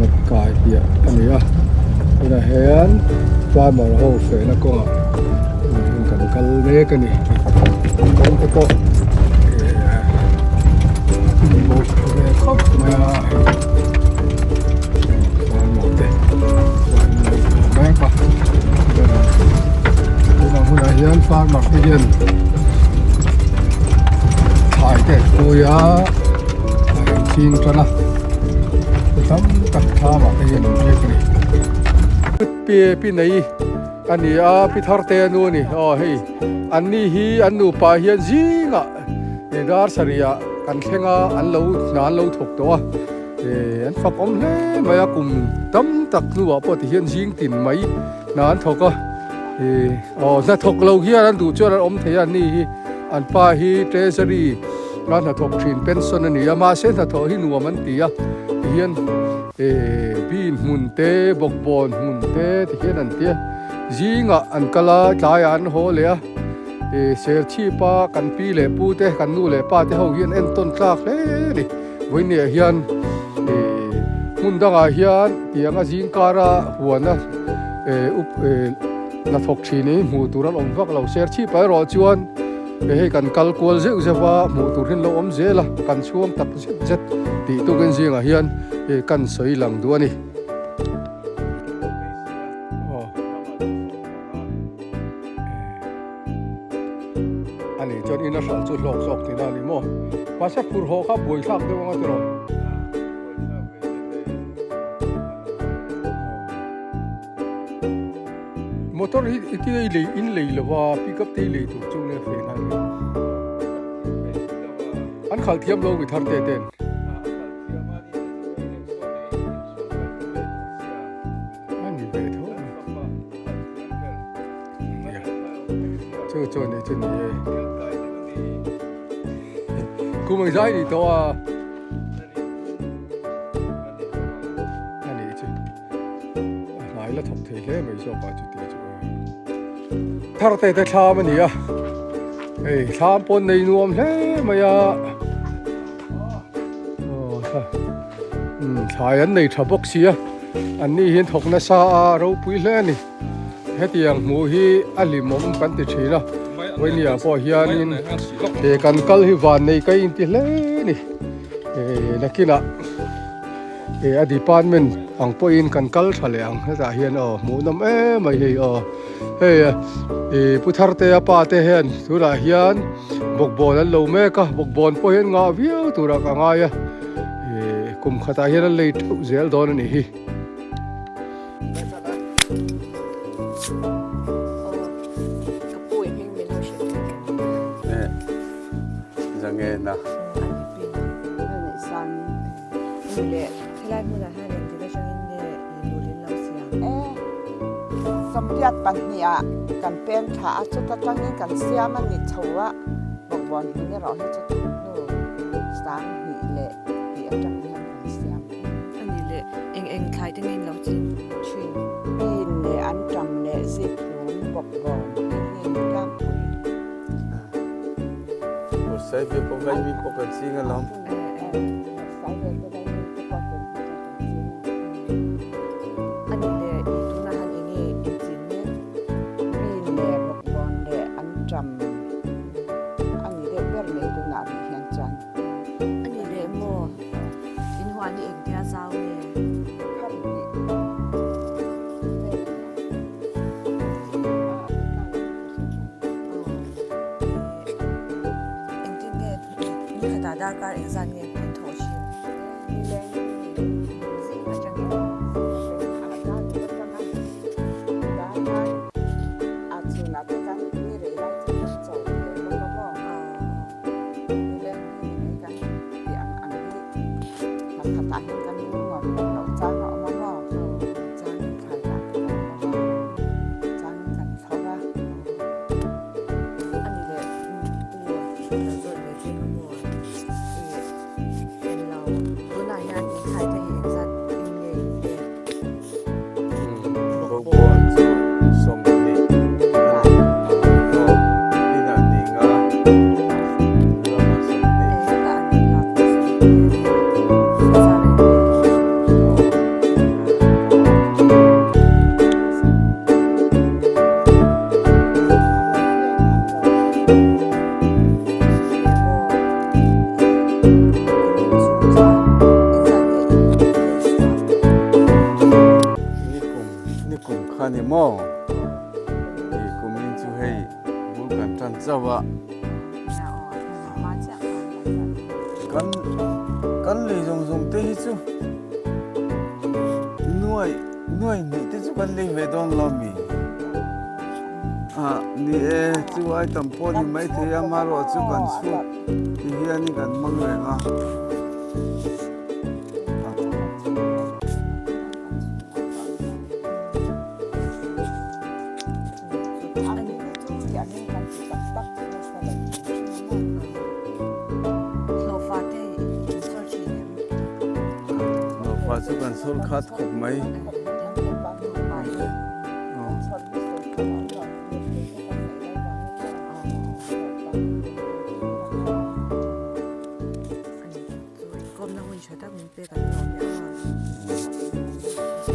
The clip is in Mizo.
Mat kai piah a ni a tunah hian farmer ho fehna kawngah kan kal mek a ni kawng te pawh eh a ve khawp mai a farmer te chuan an lo thawh mek a tunah hunah hian farmer te hian thlai te an pui a a inching tan a tam tak thlam ah te hian an riak a ni. Pi pi nei a ni a pi thar te a nu a ni aw hei an ni hi an nupa hian zingah ih dar sarih ah kan thleng a an lo hna an lo thawk tawh a ih an fak awm hle mai a kum tam tak hnuah pawh ti hian zing tin mai hna an thawk a ih aw hnathawk lo hian an duh chuan an awm thei a an ni hi an pa hi treasury a hnathawk thin pension a ni a mahse hnathawh hi nuam an ti a tihian eh bean hmun te bawkbawn hmun te tihian an tia zingah an kal a tlaiah an haw leh a eh serchhip a kan pi leh pu te kan nu leh pa te ho hian entawn tlak hle a ni vawinia hian eh hmun dangah hian tianga zing kara huana eh up eh hnathawk thin hi hmuh tur an awm vak lo serchhip ah erawh chuan. Hei hei kan kal kual zeuh zeuh a, hmuh tur hian lo awm zel a, kan chhuang tak zet zet tih tukin zingah hian ih kan sawi lang duh a ni. Aw a nih chuan ina hralh chu hlawk zawk tihna a ni maw? Mahse phur haw kha buaithlak deuh anga tiraw? Motor hi i ti lei in lei lova pickup te hi lei tur chu nge fe nan nge an khalh thiam lo mi thar te ten a ni ve tho nia chu chu ni chu ni e kum ang zai ni tawh a a nih chu. A hnai la thawk thei hle mai zawk ah chuti chu thar te te thlam a ni a hei thlam pawn nei nuam hle mai a aw thlai an nei tha bawk si a an ni hian thawk nasa a ropui hle a ni hetiang hmuh hi a hlimawm kan ti thin a vawinia pawh hianin he kan kal hi van nei ka inti hle a ni nakinah. He a department ang pawhin kan kal tha leh ang hetah hian aw hmuhnawm em mai hei aw hei ih pu Thartea pa te hian tunah hian bawkbawn an lo mek a bawkbawn pawh hian ngah viau turah ka ngai a ih kum khatah hian an lei theuh zel dawn a nih hi. Sawmriat pahniha kan pem thla a, chuta tangin kan siam a ni chho a, bawkbawn hmun erawh hi chu tun hnu sang hnih leh tih atang hian kan siam. A ni leh eng eng thlai te nge in lo chin thin? Bean leh anṭam leh zikhlum bawkbawn hi nge ni tlangpui? A nih leh i tunah han eng nge in chin mek? Bean leh bawkbawn leh anṭam a ni deuh ber mai tunah rih hian chuan. A nih leh maw in huan hi engtia zau nge? Khar hnih vel a ni ang. Engtin nge ni khatah darkar engzat nge an thawh thin? kha ni maw? Ih kumin chu hei bul kan tan chauh a. Kan kan lei zawng zawng te hi chu nuai nuai hnih te chu kan lei ve dawn lo mi? Ah ni e chu ai tam pawh ni maithei a marawh chu kan chhut ti hianin kan hmang reng a. Hlawhfa chu kan chhawr khat khawp mai. Chu inkawmna hun tha tak min pek an ni awm e a.